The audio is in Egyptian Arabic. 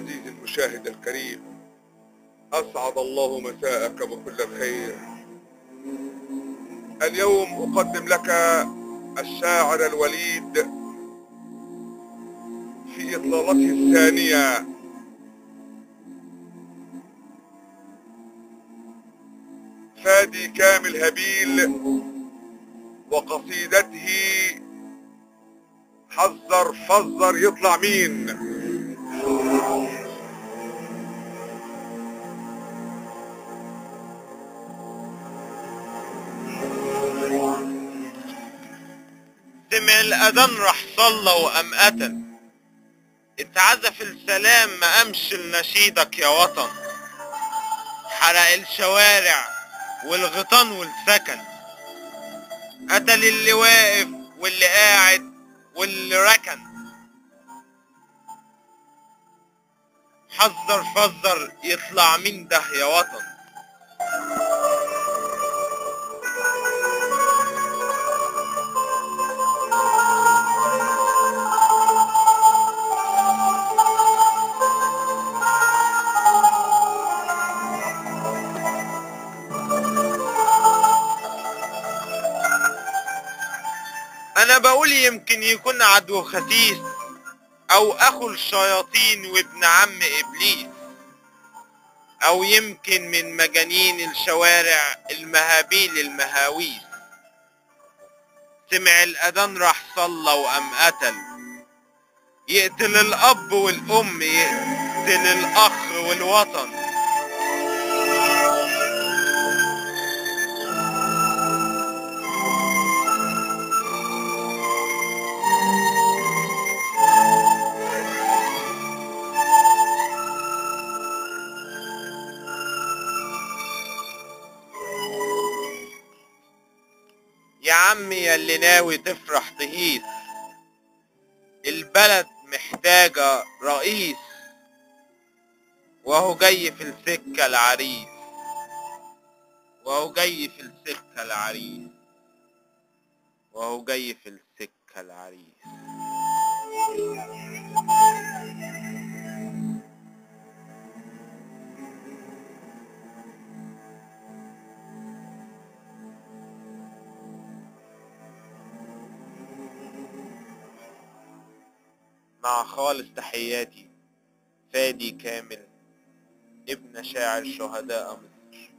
عزيزي المشاهد الكريم، أسعد الله مساءك بكل الخير. اليوم أقدم لك الشاعر الوليد في إطلالته الثانية، فادي كامل هابيل، وقصيدته حذر فزر يطلع مين. سمع الأذان راح صلى وقام قتل، اتعزف السلام ما قامش لنشيدك يا وطن، حرق الشوارع والغيطان والسكن، قتل اللي واقف واللي قاعد واللي ركن، حذر فزر يطلع مين ده يا وطن. انا بقول يمكن يكون عدو خسيس او اخو الشياطين وابن عم ابليس، او يمكن من مجانين الشوارع المهابيل المهاويس. سمع الاذان راح صلى وقام قتل، يقتل الاب والام، يقتل الاخ والوطن. يا عمي يا اللي ناوي تفرح تهيس، البلد محتاجة رئيس، وهو جاي في السكة العريس، وهو جاي في السكة العريس، وهو جاي في السكة العريس. مع خالص تحياتي، فادي كامل، ابن شاعر شهداء مصر.